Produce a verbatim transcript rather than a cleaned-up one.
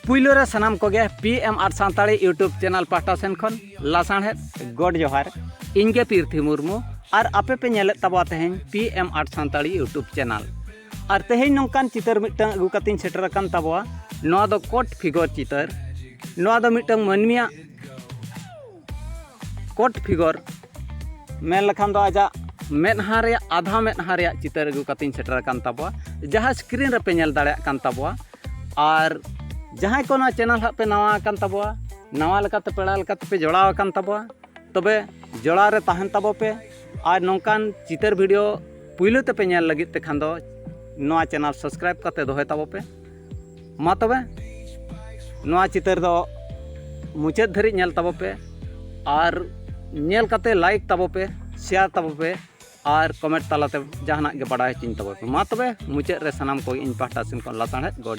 ᱯᱩᱭᱞᱩ ᱨᱮ ᱥᱟᱱᱟᱢ ᱠᱚᱜᱮ P M art Santali YouTube channel ᱯᱟᱦᱴᱟ ᱥᱮᱱ ᱠᱷᱚᱱ ᱞᱟᱥᱟᱬᱦᱮᱫ ᱜᱚᱰ ᱡᱚᱦᱟᱨ᱾ ᱤᱧ ᱜᱮ ᱯᱤᱨᱛᱷᱤ ᱢᱩᱨᱢᱩ ᱟᱨ ᱟᱯᱮ ᱯᱮ ᱧᱮᱞᱮᱫ ᱛᱟᱵᱚᱣᱟ ᱛᱮᱦᱮᱧ P M art Santali YouTube channel. ᱟᱨ ᱛᱮᱦᱮᱧ ᱱᱚᱝᱠᱟᱱ ᱪᱤᱛᱟᱹᱨ ᱢᱤᱫᱴᱟᱝ ᱟᱹᱜᱩ ᱠᱟᱛᱮᱧ ᱥᱮᱴᱮᱨ ᱟᱠᱟᱱ ᱛᱟᱵᱚᱣᱟ᱾ ᱱᱚᱣᱟ ᱫᱚ ᱠᱳᱴ ᱯᱷᱤᱜᱚᱨ ᱪᱤᱛᱟᱹᱨ᱾ ᱱᱚᱣᱟ ᱫᱚ ᱢᱤᱫᱴᱟᱝ ᱢᱟᱹᱱᱢᱤᱭᱟᱜ ᱠᱳᱴ ᱯᱷᱤᱜᱚᱨ ᱢᱮᱱ ᱞᱮᱠᱷᱟᱱ ᱫᱚ ᱟᱡᱟᱜ ᱢᱮᱫᱦᱟ ᱨᱮᱭᱟᱜ, ᱟᱫᱷᱟ ᱢᱮᱫᱦᱟ ᱨᱮᱭᱟᱜ ᱪᱤᱛᱟᱹᱨ ᱟᱹᱜᱩ ᱠᱟᱛᱮᱧ ᱥᱮᱴᱮᱨ ᱟᱠᱟᱱ ᱛᱟᱵᱚᱣᱟ, ᱡᱟᱦᱟᱸ ᱥᱠᱨᱤᱱ ᱨᱮᱯᱮ ᱧᱮᱞ ᱫᱟᱲᱮᱭᱟᱜ ᱠᱟᱱ ᱛᱟᱵᱚᱣᱟ᱾ ᱟᱨ ᱡᱟᱦᱟᱸᱭ ᱠᱚ ᱱᱚᱣᱟ ᱪᱮᱱᱮᱞ ᱦᱟᱸᱜ ᱯᱮ ᱱᱟᱣᱟ ᱟᱠᱟᱱ ᱛᱟᱵᱚᱣᱟ, ᱱᱟᱣᱟ ᱞᱮᱠᱟᱛᱮ ᱯᱮᱲᱟ ᱞᱮᱠᱟᱛᱮ ᱯᱮ ᱡᱚᱲᱟᱣ ᱟᱠᱟᱱ ᱛᱟᱵᱚᱣᱟ, ᱛᱚᱵᱮ ᱡᱚᱲᱟᱣ ᱨᱮ ᱛᱟᱦᱮᱱ ᱛᱟᱵᱚ ᱯᱮ᱾ ᱟᱨ ᱱᱚᱝᱠᱟᱱ ᱪᱤᱛᱟᱹᱨ ᱵᱷᱤᱰᱤᱭᱳ ᱯᱩᱭᱞᱩ ᱛᱮᱯᱮ ᱧᱮᱞ ᱞᱟᱹᱜᱤᱫ ᱛᱮᱠᱷᱟᱱ ᱫᱚ ᱱᱚᱣᱟ ᱪᱮᱱᱮᱞ ᱥᱟᱵᱥᱠᱨᱟᱭᱤᱵ ᱠᱟᱛᱮ ᱫᱚᱦᱚᱭ ᱛᱟᱵᱚ ᱯᱮ᱾ ᱢᱟ ᱛᱚᱵᱮ ᱱᱚᱣᱟ ᱪᱤᱛᱟᱹᱨ ᱫᱚ ᱢᱩᱪᱟᱹᱫ ᱫᱷᱟᱹᱨᱤᱡ ᱧᱮᱞ ᱛᱟᱵᱚ ᱯᱮ᱾ ᱟᱨ ᱧᱮᱞ ᱠᱟᱛᱮ ᱞᱟᱭᱤᱠ ᱛᱟᱵᱚ ᱯᱮ, ᱥᱮᱭᱟᱨ ᱛᱟᱵᱚ ᱯᱮ ᱟᱨ ᱠᱚᱢᱮᱱᱴ ᱛᱟᱞᱟᱛᱮ ᱡᱟᱦᱟᱱᱟᱜ ᱜᱮ ᱵᱟᱰᱟᱭ ᱦᱚᱪᱚᱧ ᱛᱟᱵᱚ ᱯᱮ᱾ ᱢᱟ ᱛᱚᱵᱮ ᱢᱩᱪᱟᱹᱫ ᱨᱮ ᱥᱟᱱᱟᱢ ᱠᱚᱜᱮ ᱤᱧ ᱯᱟᱦᱴᱟ ᱥᱮᱱ ᱠᱷᱚᱱ ᱞᱟᱥᱟᱬᱦᱮᱫ ᱜᱚᱰ